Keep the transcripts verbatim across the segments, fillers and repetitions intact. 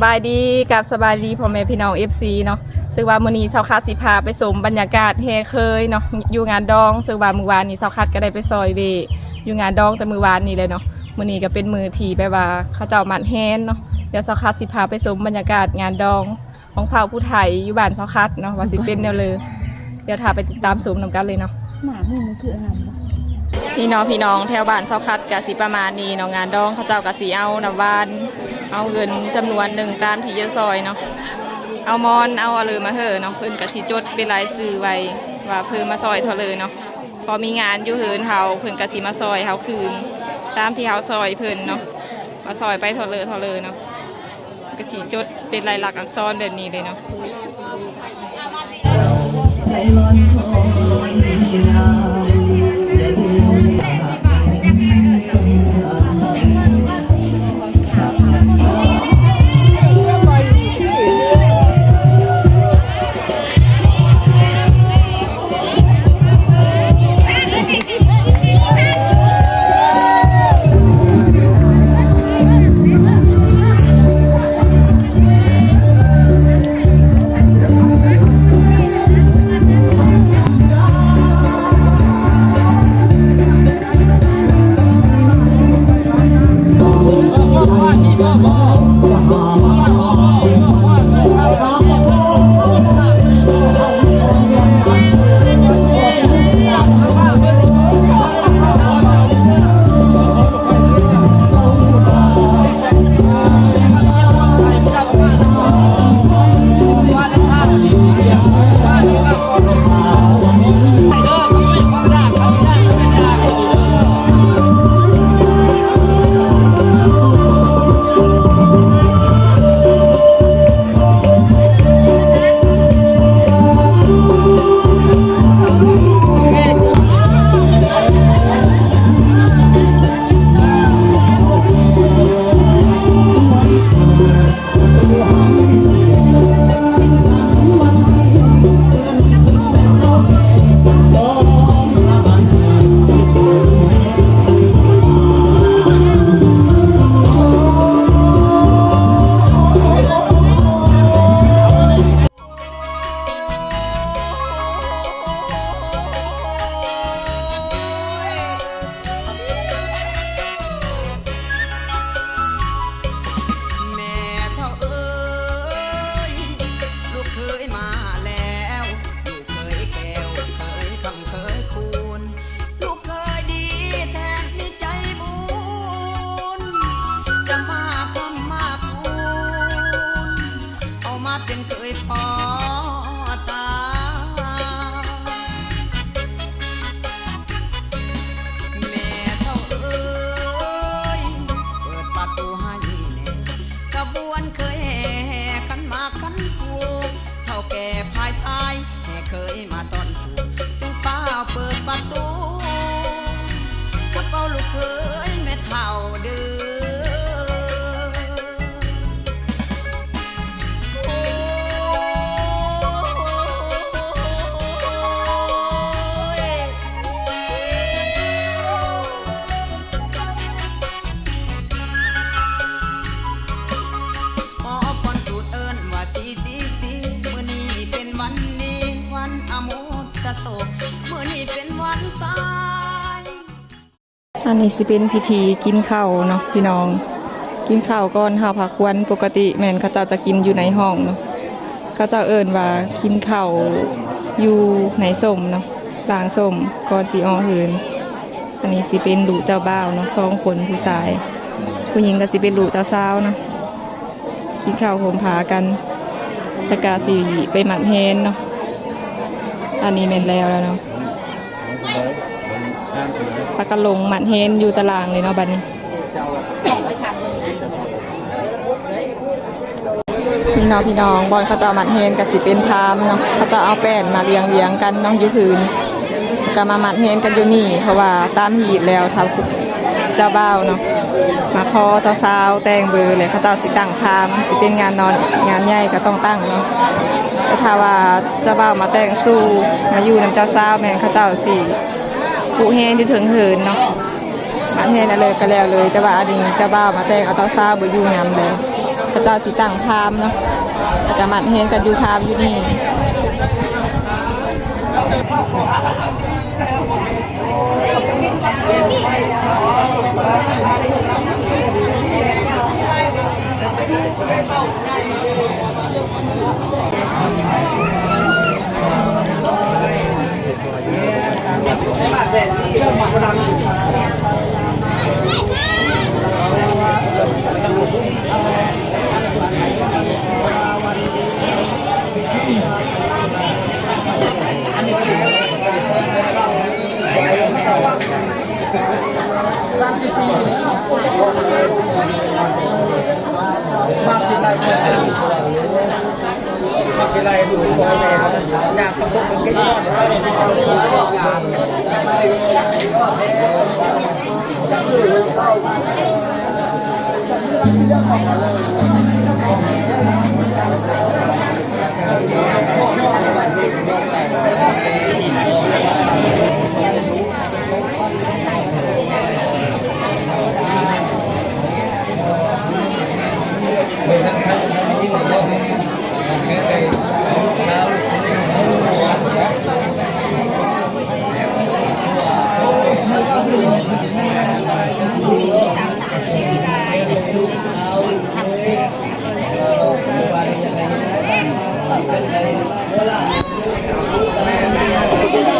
สบายดีกับสบายดีพ่อแม่พี่น้อง เอฟซี เนาะ ซึ่งว่ามื้อนี้สาวคัดสิพาไปชมบรรยากาศแห่เคยเนาะ อยู่งานดอง ซึ่งว่ามื้อวานนี้สาวคัดก็ได้ไปซอยเวอยู่งานดองแต่มื้อวานนี้เลยเนาะ มื้อนี้ก็เป็นมื้อที่แบบว่าเขาเจ้ามัดแฮนเนาะ เดี๋ยวสาวคัดสิพาไปชมบรรยากาศงานดองของเผ่าผู้ไทยอยู่บ้านสาวคัดเนาะ ว่าสิเป็นแนวเลย เดี๋ยวถ้าไปติดตามชมนำกันเลยเนาะ หมาหมู่มันคืออะไรวะ นี่เนาะพี่น้อง แถวบ้านสาวคัดกะสิประมาณนี้เนาะ งานดองเขาเจ้ากะสิเอาน้ำหวาน เอาเงินจำนวนหนึ่งตามที่จะซอยเนาะ เอามอนเอาอะไรมาเฮอเนาะ เพิ่นกะสิจดเป็นรายชื่อไว้ว่าเพิ่นมาซอยเท่าเลยเนาะ พอมีงานอยู่เฮือนเฮาเพิ่นกะสิมาซอยเฮาคืน ตามที่เฮาซอยเพิ่นเนาะ ว่าซอยไปเท่าเลยเท่าเลยเนาะ กะสิจดเป็นลายลักษณ์อักษรแบบนี้เลยเนาะ แม่เฒ่าเอ๋ย ลูกเขยมาแล้ว ลูกเขยแก้ว เขยคำเขยคูณ ลูกเขยดีแทนที่ใจบุญ จะมาคำมาคูณ เอามาเป็นเขยพ่อตา แม่เฒ่าเอ๋ย เปิดประตูให้แน่ ขบวนเขยแห่ขันหมากขันผูก เฒ่าแก่พายซ้าย แห่เขยมาต้อนสู่ จึงฟ้าวเปิดประตู มาเฝ้าลูกเขยแม่เฒ่าเด้อ โอ้ย ขอพรสูตรเอิ้นว่าสี่สี่สี่ มื้อนี้เป็นวันดี วันอโมตะโส มื้อนี้เป็นวันตาย อันนี้สิเป็นพิธีกินข้าวเนาะพี่น้อง กินข้าวก่อนเฮาพาควัน ปกติแม่นเขาเจ้าจะกินอยู่ในห้องเนาะ เขาเจ้าเอิ้นว่ากินข้าวอยู่ในส้มเนาะ หลังส้มก่อนสิออกเฮือน อันนี้สิเป็นลูกเจ้าบ่าวเนาะ สองคนผู้ชาย ผู้หญิงก็สิเป็นลูกเจ้าสาวเนาะ กินข้าวห่มผ้ากัน แล้วก็สิไปหมัดแฮนเนาะ อันนี้แม่นแล้วแล้วเนาะ พากันลงหมัดแฮนอยู่ตารางเลยเนาะบัดนี้ นี่เนาะพี่น้อง บ่อนเขาเจ้าหมัดแฮนก็สิเป็นพราหมณ์เนาะ เขาเจ้าเอาแป้นมาเรียงเรียงกันเนาะอยู่พื้น ก็มาหมัดแฮนกันอยู่นี่ เพราะว่าตามฮีตแล้ว ถ้าเจ้าบ่าวเนาะ มาขอเจ้าสาวแต่งเบอร์เลย เขาเจ้าสิตั้งพราหมณ์ สิเป็นงานนอนงานใหญ่ก็ต้องตั้งเนาะ แต่ถ้าว่าเจ้าบ่าวมาแต่งสู่ มาอยู่นำเจ้าสาวแม่นเขาเจ้าสิผูกแฮนอยู่เทิงเฮือนเนาะ หมัดแฮนอะไรก็แล้วเลย แต่ว่าอันนี้เจ้าบ่าวมาแต่งเอาเจ้าสาวบ่อยู่นำเลย เขา เจ้าสิตั้งพราหมณ์เนาะ แล้วก็หมั่นแฮงกันอยู่พราหมณ์อยู่นี่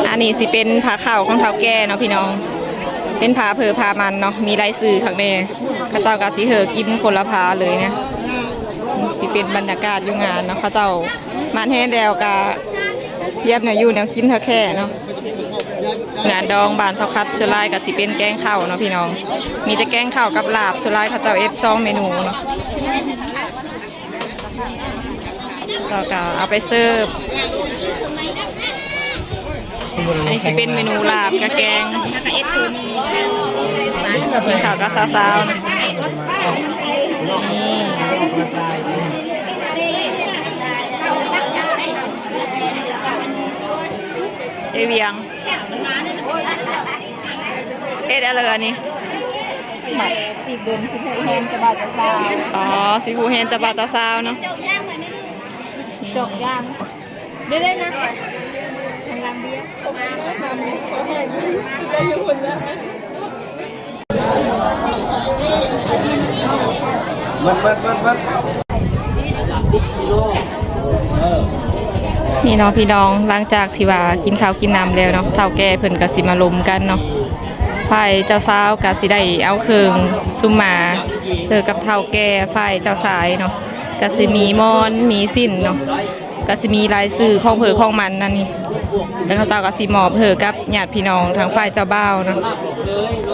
อันนี้สิเป็นผ้าขาวของเฒ่าแก่เนาะพี่น้อง เป็นผ้าเผอผ้ามันเนาะ มีลายชื่อข้างใน เขาเจ้าก็สิเห่อกินคนละผ้าเลยเนี่ย สิเป็นบรรยากาศอยู่งานเนาะ เขาเจ้าหมั่นแฮงแล้วก็เตรียมแนวอยู่แนวกินเฒ่าแก่เนาะ งานดองบ้านเซาคัดส่วนหลายก็สิเป็นแกงข้าวเนาะพี่น้อง มีแต่แกงข้าวกับลาบ ส่วนหลายเขาเจ้าเฮ็ดสองเมนูเนาะ เจ้าก็เอาไปเสิร์ฟ อันนี้สิเป็นเมนูลาบกับแกง กินข้าวกับสาวๆนะ นี่ เอเวียง เฮ็ดอะไรอันนี้ หมัก สิบเดือน สิบหกแฮนจะบาดจะซาว อ๋อ สิบหกแฮนจะบาดจะซาวเนาะ จอกย่าง ได้ได้นะ ทางหลังเบียร์ ขอบคุณมากค่ะ ขอให้ได้อยู่คนละ มันมันมันมัน นี่เนาะพี่น้อง หลังจากที่ว่ากินข้าวกินน้ำแล้วเนาะ เฒ่าแก่เพิ่นก็สิมาลมกันเนาะ ฝ่ายเจ้าสาวก็สิได้เอาเครื่องสุมมา เออ กับเฒ่าแก่ฝ่ายเจ้าชายเนาะ ก็สิมีหมอน มีสิ้นเนาะ ก็สิมีลายชื่อของเผอของมันนั่นนี่ แล้วเขาเจ้าก็สิมอบเผอกับญาติพี่น้องทางฝ่ายเจ้าบ่าวเนาะ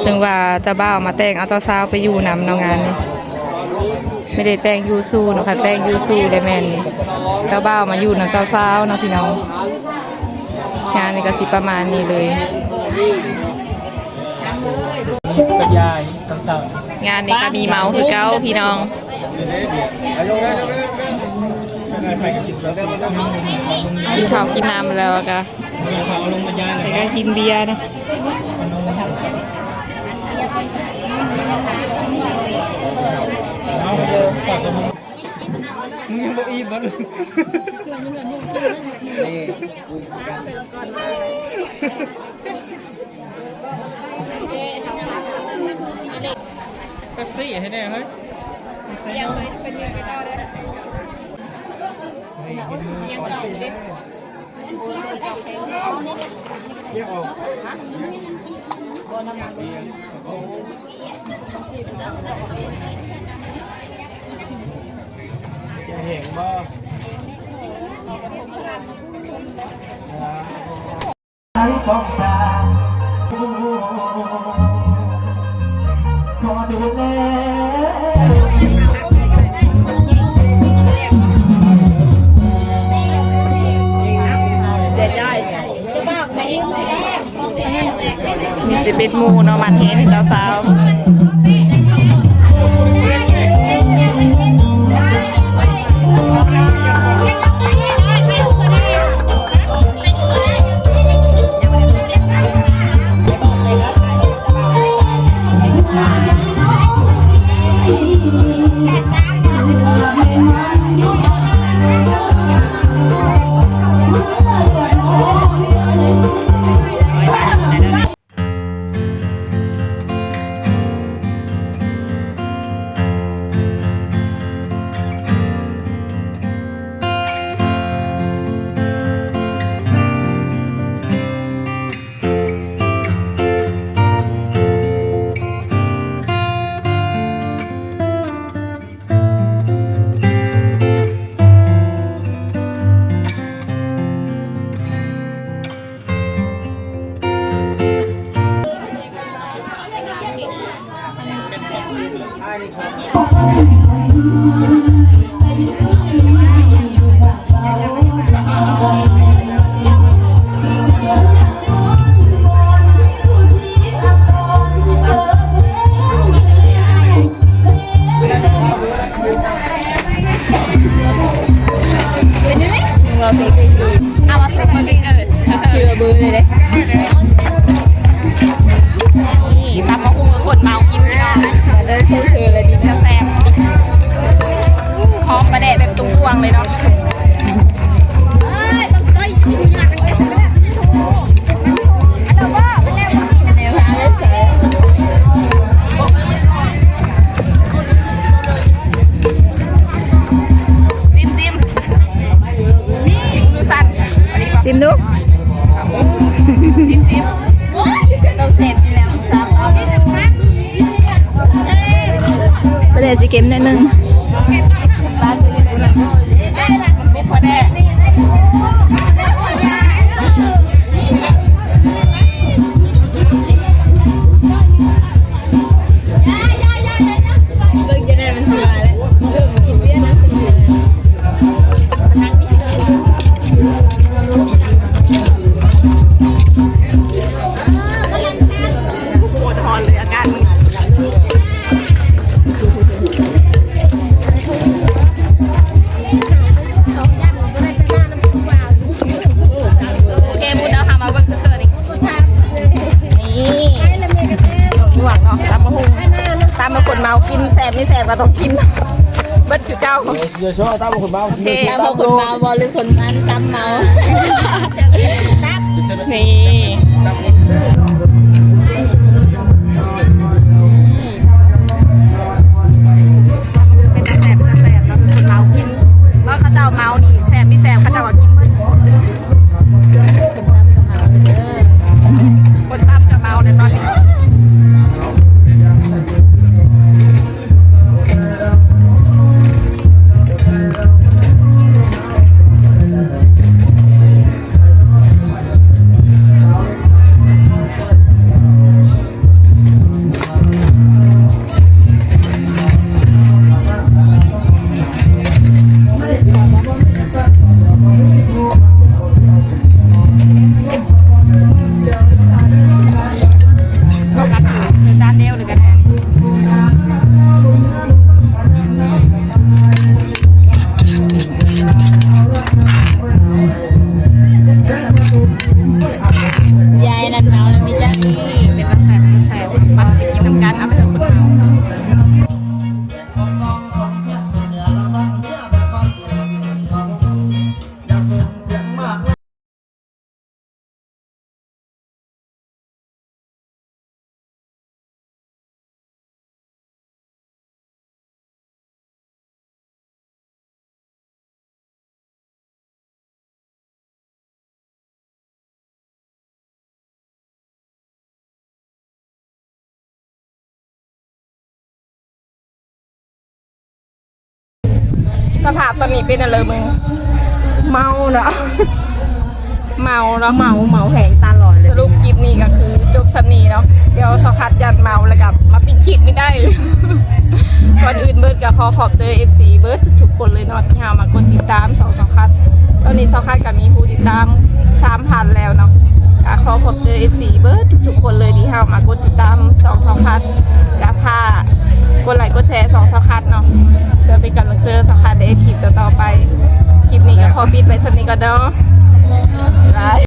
ซึ่งว่าเจ้าบ่าวมาแต่งเอาเจ้าสาวไปอยู่นำเนาะงานนี้ ไม่ได้แต่งอยู่สู่เนาะ คันแต่งอยู่สู่ได้แม่นเจ้าบ่าวมาอยู่นำเจ้าสาวเนาะพี่น้อง งานนี้ก็สิประมาณนี้เลย บรรยายต่างๆ งานนี้ก็มีเมาคือเก่าพี่น้อง กินข้าวกินน้ำแล้วก็ เอาลงบรรยายหน่อย แล้วก็กินเบียร์นะ เอา มึงยังบ่อิ่มบ่ลูก นี่ เป๊ปซี่ให้แน่เฮ้ย เป๊ปซี่ ยังเลย เป็นยังไงก็ได้ ยังจอดอยู่ดิ เรียกออก จะเห็นบ่ ของสามขอดูแล เจ๊จ้อย มีสิบเอ็ดหมู่เนาะ มันเห็นเจ้าสาว แซ่บจ้า เสร็จอยู่แล้วครับ ประเดี๋ยวสิเกมหน่อยหนึ่ง โคตรฮอนเลยอาการมึง โอเค พูดแล้วค่ะ มาเบิ่งเกินอีก นี่หนวกเนาะ ตำบักหุ่ง ตำบักหุ่งเมา กินแซ่บไม่แซ่บก็ต้องกิน เบิดคือเก่า เดี๋ยวชอบตำบักหุ่งเมา โอเค ตำบักหุ่งเมา บอหรือคนมันตำเมา นี่ เป็นตาแซ่บ เป็นตาแซ่บเนาะ คือคนเมากิน เพราะเขาเจ้าเมานี่ แซ่บไม่แซ่บ เขาเจ้าก็กินเบิด คนตำก็เมาเลยเด้อ คนตำจะเมาเลยตอนนี้ ยายนั่นเมาแล้วมีจ้า เป็นตาแซ่บ เป็นตาแซ่บ มากินน้ำกัน เอาไปเถอะคนเมา สภาพตอนนี้เป็นอะไรมึง เมาเนาะ เมาเนาะ เมา เมาแหงตาลอยเลย สรุปคลิปนี้ก็คือจบส่ำนี้เนาะ เดี๋ยวซอคัดยันเมาแล้วก็มาปิดคลิปไม่ได้ ก่อนอื่นเบิดก็ขอขอบใจ เอฟซี เบิดทุกๆคนเลยเนาะ ที่เฮามากดติดตามสองซอคัด ตอนนี้ซอคัดก็มีผู้ติดตามสามพันแล้วเนาะ ก็ขอขอบใจ เอฟซี เบิดทุกๆคนเลยที่เฮามากดติดตามสองซอคัด ก็ฝากกดไลค์กดแชร์สองซอคัดเนาะ เพื่อเป็นกำลังใจซอคัดในคลิปต่อๆไป คลิปนี้ก็ขอปิดไว้ส่ำนี้ก่อนเนาะ บ๊ายบาย